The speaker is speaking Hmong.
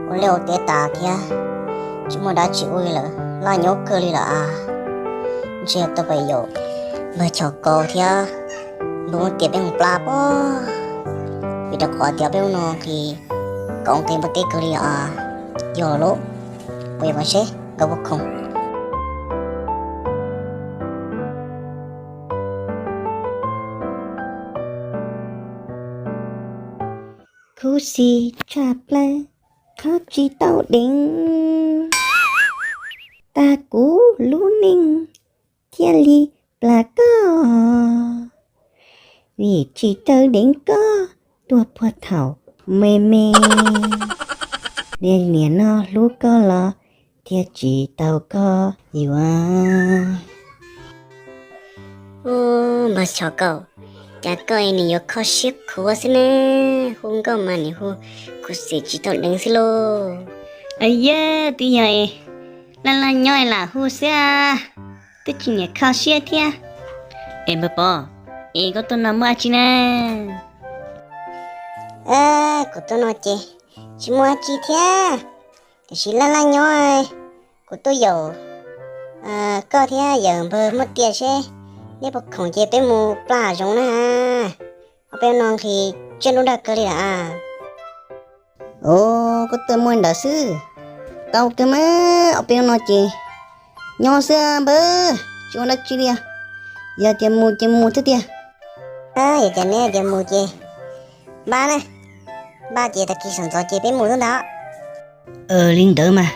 Ua liaj ua teb tas thiab, tsis muaj dab tsi ua li lawm, laj nyob kawg li lawm as. Ntshe tau pem yaum npawg Chov Kaus thiab npawg Muaj Tias peb mus plab pob, vim rau qhov tias peb hnub no nqhis, koom nqi npua teb kawg li os. Yog lawm, kuv yuav mus seb nkawd puas khoom. Khuv xim tshaj plaws, khob tsis tau deev, tag kuv lub neej thiaj li plam koj, vim tsis raws deev koj tuaj puag thaum me me. Niaj niam no hlub koj los thiaj tsis tau koj yuav. Ub, npawg Chov Kaus, cas koj nim yuav kho siab khuav xwb ne? Hu nkauj mas nim hu khuv xim tsis tau deev xwb lauj. Yog, twb yog laj laj nyob lam hu xwb, twb tsis niam kho siab thiab. Es npawg Pov, es koj tuaj no muaj dab tsi ne? Kuv tuaj no ces tsis muaj dab tsi thiab, tiam sis laj laj nyob, kuv tuaj yaum koj thiab yawm npawg Muaj Tias seb neb puas khoom ces peb mus plab hav zoov na. Ob peb no nqhis tsiaj nruab nrag kawg li lawm. Os, koj tuaj muaj ntawd xwb, tau kawg mas. Ob peb no ces nyob xwb npawg, tsis ua dab tsi li. Yog tias mus ces mus xwb tiag. Yog tias neb tias mus ces npaj na, npaj ces tag kis sawv ntxov ces peb mus xwb ntag. Li ntawd mas,